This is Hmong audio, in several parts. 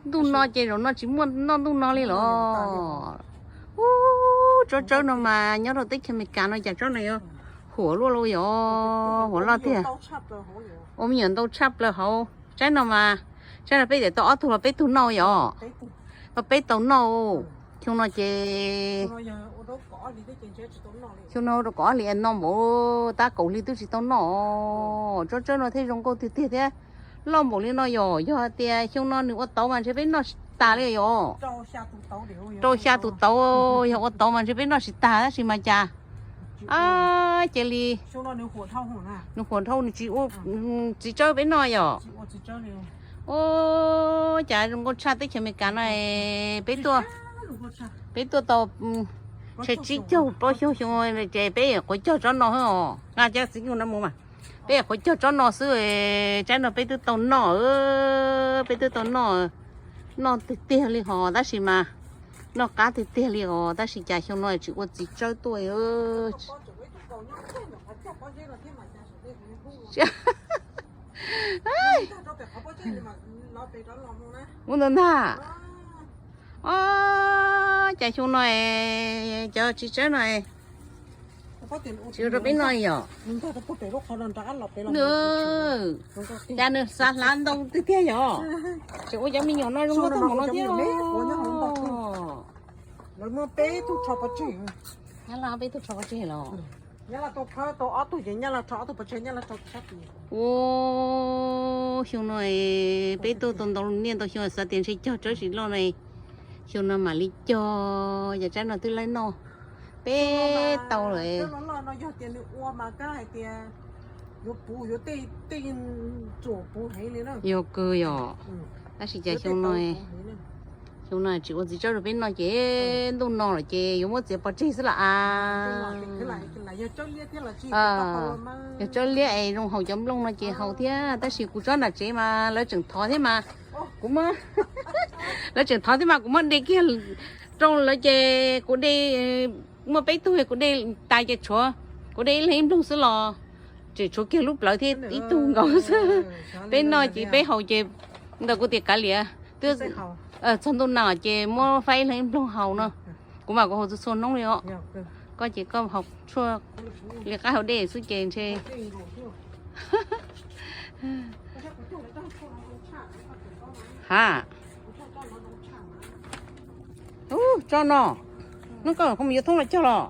Ntuj no ces zaum no tsis muaj noj ntuj no li los. Ub, tsob tsawb no mas nyob rau teb chaws Amelikas no cas tsob no yuav huam luaj los yog huam loj tiag. Ua me nyuam ntau tshaj plaws hauv tsaib no mas, tsaib no peb tias tau ob tug los peb tug noj yom. Los peb tau noj. Xyoo no ces xyoo no rau kaum ob hlis no npaum, tab kaum hli twb tsis tau noj. Tsob tsawb no thiaj zoo nkauj tiag tiag thiab loj npaum li no yom. Yog tias xyoo no nws ua tauv mas ntshe peb noj tsis tas li yom. Rau xya tus tauv yog ua tauv mas ntshe peb noj tsis tas tab sis mas cas cia li nws huam dhau nws tsis ua txiv tsawb peb noj yom. Ub, cas zoo nkauj tshaj teb chaws Amelikas no, peb tuaj, peb tuaj tau tsheej tsib caug plaub xyoo xyoo ces peb quav cog tsob no os, nqa cov txiv nyuj no mus mas, peb quav cog tsob no xwb. Tsaib no peb twb tau noj, peb twb tau noj, noj tiag tiag li hos tab sis mas, noj qab tiag tiag li os tab sis cas xyoo no tsis ua txiv tsawb tuaj. Mus ntag ntag. Os, cas xyoo no cov txiv tsawb no tsis ua rau peb noj yom. Cas nws xav hlav ntau tiag tiag yom. Tseem ua cov me nyuam no zoo nkauj tag npaum no thiab. Peb tug tsho pov tseg los. Ua, xyoo no peb tuaj tau ntau niaj ntau xyoo xav tias ntshe cog tsawb tsis loj no, xyoo no mam li cog, yog tsaib no twb laib noj peb tau lawm. Yog kawg yom. Tab sis cas xyoo no, xyoo no tsis ua txiv tsawb rau peb noj ces ntuj no lawm ces yuav muab txiav pov tseg xwb las as. Yog tsawb liab es zoo haus cov nplooj no ces haus thiab tab sis kuv tsob nram tsev mas lawv tseem thov thiab mas, kuv, lawv tseem thov thiab mas kuv muab de kiag rau lawv ces kuv de, muaj peb tug kuv de tas ces tshuav, kuv de ib leeg ib nplooj xwb los tseem tshuav kiag lub plawv thiab ib tug nkaus xwb. Peb noj ces peb haus ces ntawm kuv tias kav liam twb txog ntuj no ces muab faib ib leeg ib nplooj haus no. Kuv mas kuv haus txhua txhua hnub li os. Koj ces koj haus tshuaj li qab haus dej xwb ces ntshe. Ha, ub, tsob no, hnub koj mus yuav thoob los cog los?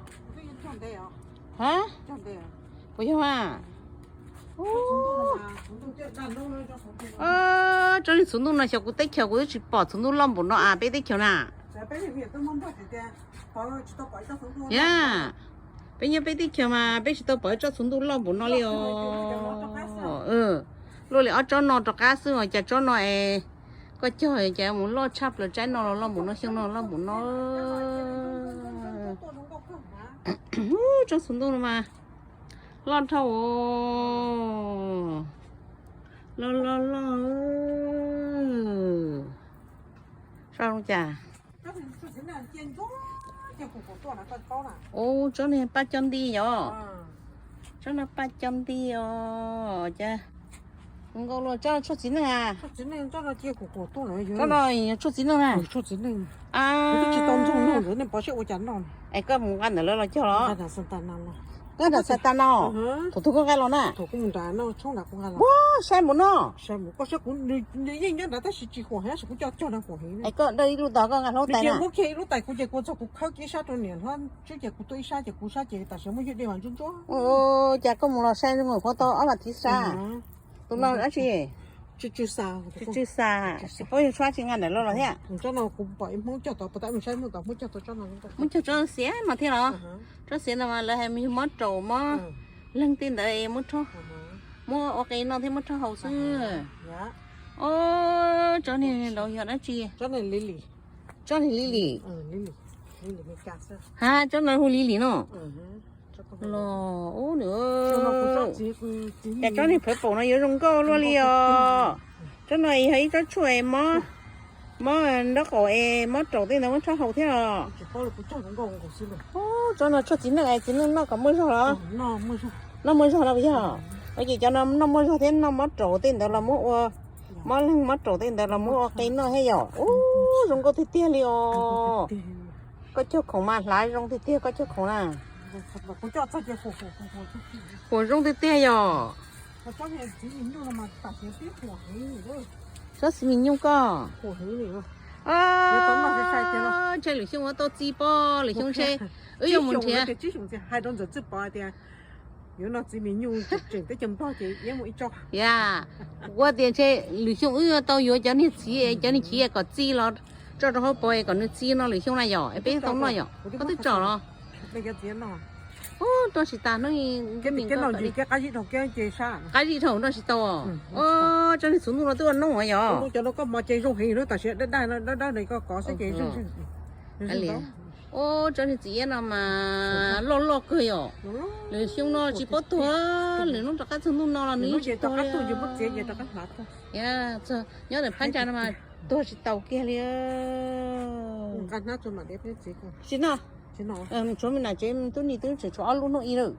Ha, puas yog a? Tsob niag txhuv ntuj no xyov kuv teb chaws kuv twb tsis pom txhuv ntuj loj npaum no as peb teb chaws na. Yog, peb nyob peb teb chaws mas peb tsis tau pom tsob txhuv ntuj loj npaum no li os. Luaj li ob tsob no rov qab xwb os, cas tsob no es koj cog cas mus loj tshaj plaws, tsaib no los loj npaum no, xyoo no loj npaum no. Tsob txhuv ntuj no mas loj dhau, loj loj loj. Soj zoo cas? Ub, tsob niag paj coj nti yom. Tsob no paj coj nti os cas. Zoo nkauj luaj, tsob no tshuaj txiv neej a? Tsob no yog tshuaj txiv neej na. Es koj mus nqa ntawm lawv los cog los? Koj nram Xatas no, thaum twg koj nqa los na? Ua, sai mus no. Es koj dawj ib lub tos koj nqa hlo tais na. Ua cas koj mus los sai zoo nkaus qhuav tau ob vas thiv sa. Tus no dab tsi? Tsw tsw xa, tsis paub yog tshuaj tsi, nqa ntawm lawv los thiab. Muab cog tsob xiav no thiab los? Tsob xiav no mas lawv hais yog mob raum mob leeg tej ntawd es muab rhaub, muab ua qe noj thiab muab rhaub haus xwb. Ob, tsob niag nraud yog dab tsi? Tsob niag lili. Ha, tsob no hu lili no. Los ub nws, cas tsob niag purple no yuav zoo nkauj luaj li os. Tsob no yog ib tsob tshuaj mob, mob nraub qaum es mob raum tej ntawd muab rhaub haus thiab os. Ub, tsob no tshuaj txiv neej es txiv neej noj kom muaj zog los? Noj muaj zog los yog? Ua ces cov no noj muaj zog thiab noj mob raum tej ntawd los muab ua Mob leeg mob raum tej ntawd los muab ua qe noj thiab yom. Ub, zoo nkauj tiag tiag li os. Koj cog khoom mas hlav zoo tiag tiag koj cog khoom na. Huam zoo tiag tiag yom. Tsob txiv mis nyuj koj. Ntshe Lwm Xyooj ua tau txiv pob, Lwm Xyooj ntshe wb yuav mus nrhiav. Hais rau Ntxawm Txwj Pov tias yuav noj txiv mis nyuj tseem teb chaws Nplog ces iab mus ib tsob. Ya, kuv tias ntshe Lwm Xyooj wb yuav tau yuav cov niag txiv, cov niag txiv kom txi los tso rau hauv paus kom nws txi no Lwm Xyooj na yom, es peb tau noj yom. Koj twb tsom los. Ub, noj tsis tas hnub. Qab zib dhau noj tsis tau. Ub, tsob niag txhuv ntuj no twb ua noob yom. Ub, tsob niag txiv iab no mas loj loj kawg yom. Lwm Xyooj no tsis paub tuag, lwm hnub rov qab txog ntuj no los nws yeej tsis tuag li. Nyob ntawm phab ntsa no mas tuag tsis tau kiag li. Tsis noj, tshuav me nam tsev tub ni twb tseem tshuav ob lub hnub ib lawm.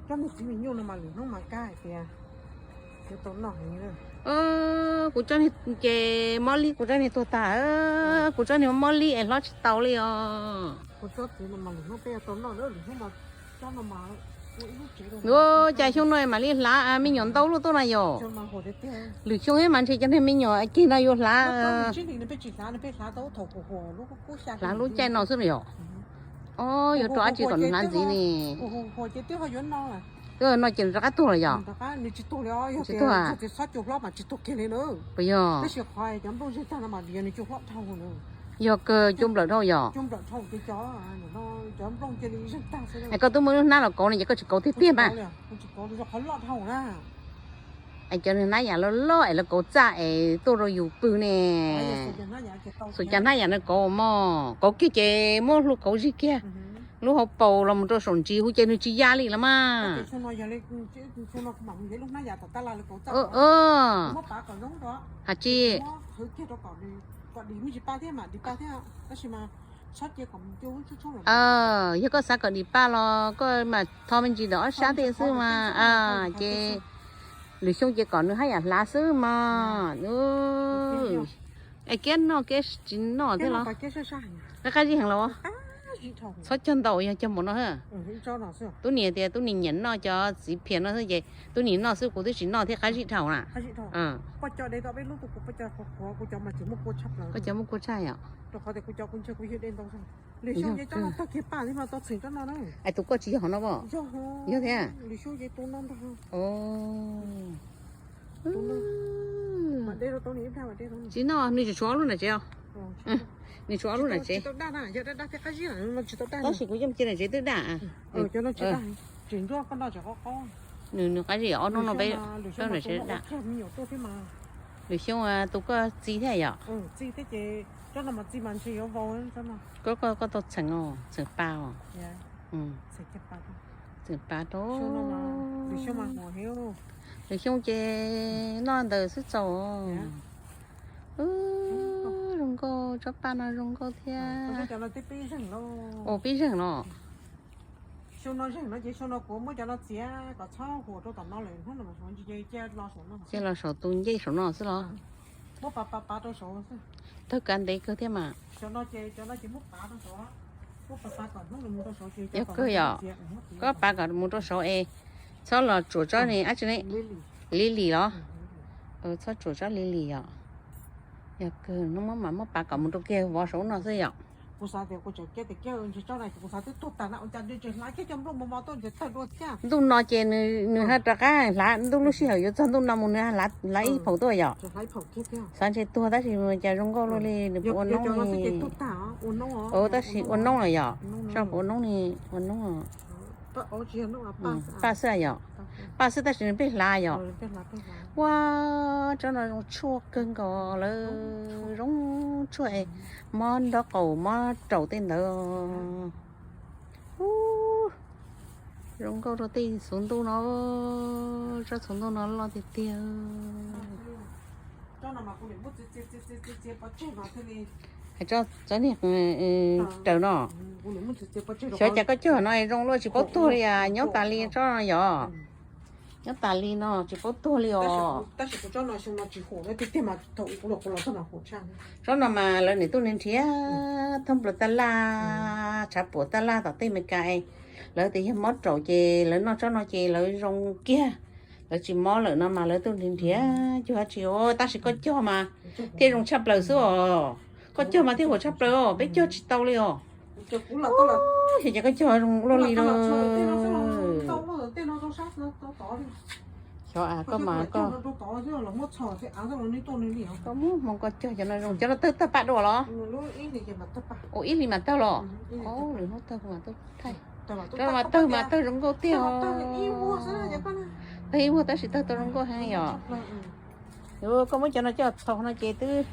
Kuv tsob niag ces mob lib, kuv tsob niag tuag tag, kuv tsob niag mob lib es hlob tsis tau li os. Ua cas xyoo no mam li hlav me nyuam ntau luaj tuaj na yom. Lwm xyoo mas ntshe cov niag me nyuam kiag no yuav hlav, hlav lub caij no xwb los yom. Os, yuav rau dab tsi kom nws hlav ntxiv ne? Twb no ces nws rov qab tuag los yom? Tsis tuag. Puas yog? Yog kawg cua nplawm dhau yom? Es koj twb muaj lub hnab los kauv no ces koj tsis kauv tiag tiag mas. Es cov niag hnab yam loj loj es lawv kauv txaj es tuaj rau yus pw ne. Xum cas hnab yam no kauv mog, kauv kiag ces muab hlua kauv zig kiag lub hauv paus los mus rau saum ntsis hu ces nws tsis ya li los mas. Has tsis, yog koj xav kom dim paj los koj mam tho me ntsis ntawm ob sab tej xwb mas, ces lwm xyoo ces kom nws haj yam hlav xwb mas. Es kiab noj kiab tsis noj thiab los? Qab qab zib heev los? Txhob cog ntau, yog cog npaum no. Tub niam tias tub niam nyiam noj cov txiv phiam no xwb ces tub niam noj xwb, kuv twb tsis noj thiab, qab zib dhau na. Koj cov muaj kua tshaj yom? Es tus koj tsis yog no as? Yog thiab. Tsis noj, nws tseem tshuav ob lub nram tsev os. Nws tshuav ob lub nram tsev. Tab sis kuv yeej cia nram tsev twb daj. Nws, nws qab zib ob hnub no peb nram tsev daj. Lwm xyoo tus koj txi thiab yom? Koj, koj tau txheem os, txheem pa os. Txheem pa rau. Lwm xyoo ces noj ntawd xwb txaus. Zoo nkauj, tsob paj no zoo nkauj thiab. Ua pib zeeg los? Cia los saum tus ncej saum no xwb los? Tawg kav ntev kawg thiab mas. Yog kawg yom. Koj pav kom mus rau saud es txhob los tsuam tsob ne, dab tsi ne? Lily los? Txhob tsuam tsob lily yom. Yog kawg, hnub muab mas muab pav kom mus rau kiag vov saum no xwb yom. Ntuj no ces nws, nws ho rov qab hlav, ntuj lub sij hawm yuav txog ntuj no mus nws hlav ib phaum tuaj yom. Xav ntshe tuag tab sis cas zoo nkauj luaj li, nws puas ua noob li. Tab sis ua noob los yom, tso puas ua noob li, ua noob. Paj xwb yom, paj xwb tab sis nws pheej hlav yom. Ua, tsob no zoo tshuaj kawg nkaus lawm, zoo tshuaj es mob nraub qaum mob raum tej ntawd. Zoo nkauj rau tej txhuv ntuj no, tsob txhuv ntuj no loj tiag tiag. Hais tsob, tsob niag raws no, xyov cas koj cog no zoo luaj tsis paub tuag li, nyob tas li tsob no yom. Nyob tas li no tsis paub tuag li os. Tab sis kuv tsob no xyoo no tsis huam, tiag tiag mas thaum ub kuv los kuv los txog no huam tshaj. Tsob no mas lawv niam tuaj nrhiav nrhiav thoob plaws taj laj, tshav puam taj laj tom tej Amelikas, lawv tias yog mob raum ces lawv noj tsob no ces lawv zoo kiag. Lawv tsis mob lawm no mas lawv tuaj nrhiav nrhiav cuag dab tsi os. Tab sis koj cog mas thiaj zoo tshaj plaws xwb os. Koj cog mas thiaj huam tshaj plaws os, peb cog tsis tau li os. Ces koj cog zoo luaj li lawm. Xyov koj mas koj, koj muab hmoo koj cog cov no zoo, cov no tawg tag pam dua los? Ua ib li mas tawg los? Lwm hnub tawg kuv mam tuaj thaij. Cov no mas tawg mas tawg zoo nkauj tiag. Tawg ib muag tab sis tawg tau zoo nkauj heev yom. Koj muab cov no coj txhaus no ces twb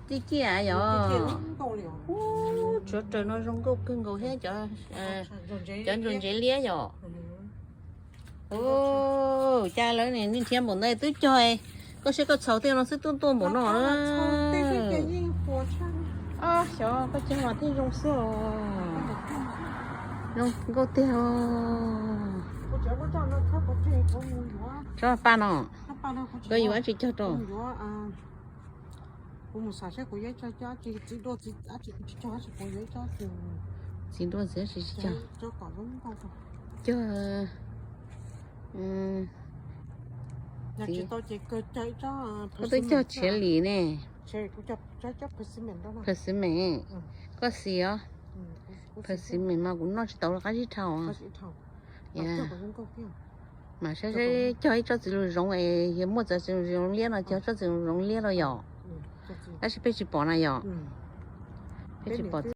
cig ciaj yom. Ub, tshuav raws no zoo nkauj kawg nkaus thiab cov, cov ntsuas ntsev liab yom. Ub, cas lawv niaj nrhiav npaum ntawd twb cog, koj saib koj txhaus tej no xwb twb tuaj npaum no na. Xyov koj cog mas thiaj zoo xwb os. Zoo nkauj tiag. Tsob paj no, koj yuav dab tsi cog rau? Kuv mus xav saib kuv yuav ib co, txiv duaj txiv dab tsi kuv tsis cog, tab sis kuv yuav ib co txiv duaj txiv dab tsi tsis cog. Cog, koj twb cog tshiav lis ne. Persimmon, koj xis os. Persimmon mas kuv noj tsis tau los qab zib dhau. Mas saib saib cog ib tsob txiv lus zoov es yog muaj txawv txiv lus zoov liab no cog tsob txiv lus zoov liab los yom. Tab sis peb tsis pom na yom. Peb tsis pom.